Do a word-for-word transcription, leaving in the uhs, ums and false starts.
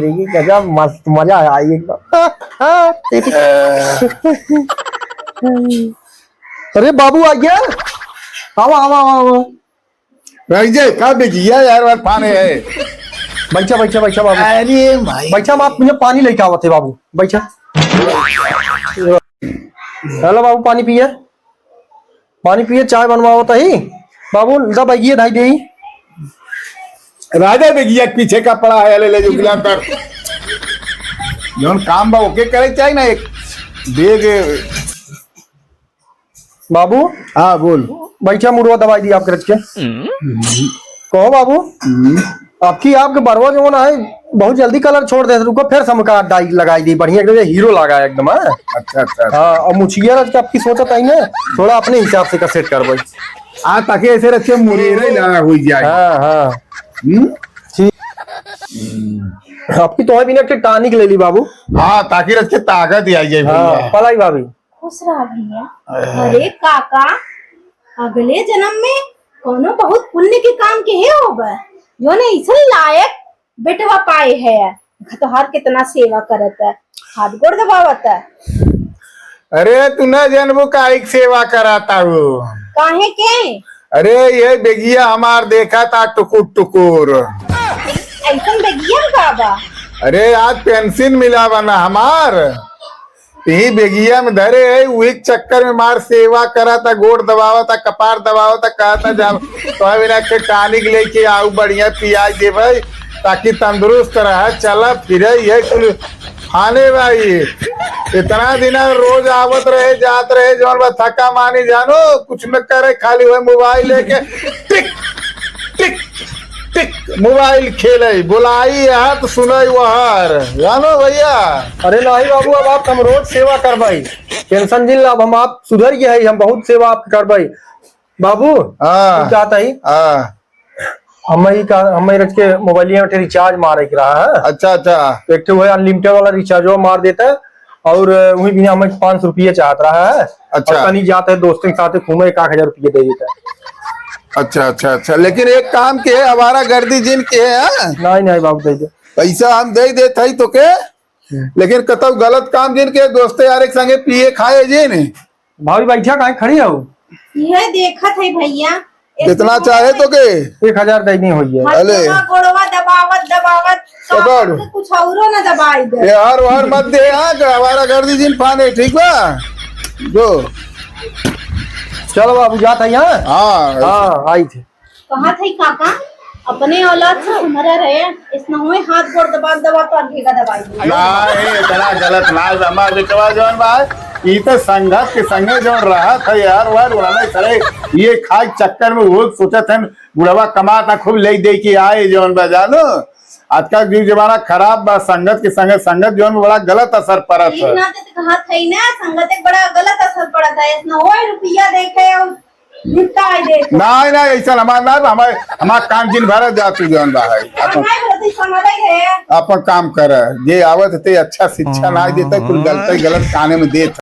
गजब मस्त, मजा आइ एकदम। अरे बाबू, आ गया? आवा, आवा, आवा, आवा। रह जाए, का बेगिया यार, यार, पानी है। बैठा, बैठा, बैठा बाबू। अरे माई। बैठा, हम आप मुझे पानी लेके आवत है बाबू, बैठा। हेलो बाबू, पानी पिए, पानी पिए, चाय बनवावत ही बाबू। दा बैगिया धाई देई। राजा बेगिया के पीछे का पड़ा है, ले, ले जो गिलास कर। जौन काम बा ओके करे चाही ना, एक बैग। बाबू। हाँ, बोल। बैठा, मुड़वा दबाई दी आपके रच के। कहो बाबू। हम्म। आपकी, आपके बरवा जौन है, बहुत जल्दी कलर छोड़ दे, रुको, फिर समका डाई लगाई दी, बढ़िया एकदम, ये हीरो लगा है एकदम, हाँ। अच्छा, अच्छा, अच्छा। हाँ, और मुछिया रच के आपकी सोचत आई ना, थोड़ा अपने हिसाब से का सेट करबे। आ, ताकि ऐसे रच के मुरेरे लगा हुई जाए। हाँ, हाँ। हम्म? ठीक। आपकी तो है बिना के टानिक ले ली बाबू। हाँ, ताकि रच के ताकत ही आई जाए हाँ, भैया। पलाई भाभी। खुश रहा भैया। अरे काका, अगले जन्म में कौनो बहुत पुण्य के काम के हे होबे, जौन ऐसन लायक बेटवा पाए है। तोहार कितना सेवा करत है, हाथ गोड़ दबावत है। अरे तू ना जानबू काहे के सेवा कराता हूँ। काहे के? अरे ये बेगिया हमार देखा था टुकुर टुकुर। ऐसन बेगिया का बा? अरे आज पेंशन मिला बा ना हमार, यही बेगिया में धरे है, वही चक्कर में मार सेवा करा था, गोड़ दबावा था, कपार दबावा था, कहा था जा तो बिना के टानिक लेके आऊ, बढ़िया पियाई देबे, ताकि तंदुरुस्त रह, चला फिरे, ये कुल खाने भाई। इतना दिन रोज आवत रहे, जात रहे, जौन बा थका मानी जानो, कुछ न करे, खाली वही मोबाइल लेके टिक टिक टिक मोबाइल खेले, बोलाई यहाँ तो सुनाई वहार, जानो भैया। अरे नाही बाबू, अब आप हम रोज सेवा करबाई, टेंशन जिन ला, अब हम आप सुधर गए है, हम बहुत सेवा आप करबाई बाबू। हाँ। तू चाहता ही? हाँ। हम ही का, हम ही रच के मोबाइलिया में रिचार्ज मारे के रहा है। अच्छा, अच्छा। तो एक ठे वो अनलिमिटेड वाला रिचार्ज वो मार देता है, और वही बिना हमें पाँच सौ रुपये चाहत रहा है। अच्छा। और तनी जाते हैं दोस्तों के साथ घूमे, एक आध हजार रुपये दे देता है। अच्छा, अच्छा, अच्छा, लेकिन एक काम के है, आवारा गर्दी जिन के है, हाँ? नहीं, नहीं बाबू, दे दे। पैसा हम दे देत हई तोके, हम्म। लेकिन कतौ गलत काम जिन के, दोस्ते यार एक संगे पिए खाए जिन। भाभी बैठा काहे खड़ी हो? यह देखत है भैया, कितना चाहे तोके? एक हजार दे दी होइए। अले। हथवा गोड़वा दबावत दबावत पकड़। कुछ औरो ना दबाई दे। ये हर हर मत दे, हाँ, जो आवारा गर्दी जिन फाने, ठीक बा? जो। चलो बाबू, जात है यहाँ। हाँ। हाँ, आई थे। कहा थे काका, अपने औलाद से हमारा रहे, इसना हुए हाथ गोड़ दबा दबा तो अंधेरा दबाई दे। नाही, इतना गलत नाही, हमार बेटवा जौन बा, ई तो संगत के संगे जौन रहत है यार, वह रोना सरे, ये खाए चक्कर में वो सोचत है, बुढ़वा कमाता खूब ले दे के आए जौन बा, जानो, आजकल युग जमाना खराब बा, संगत के संगे संगत जौन बा बड़ा गलत असर पड़त है। ना तो कहा थे ना, संगत एक बड़ा गलत असर पड़त है, इसना हुए रुपया देखे और नाही, नाही, ऐसा हमार ना, हमार, हमार काम जिन भरा जा तू जौन बा है। अपन, अपन काम कर, जे आवत ते अच्छा शिक्षा नाही देता, कुल गलत, गलत काने में देत।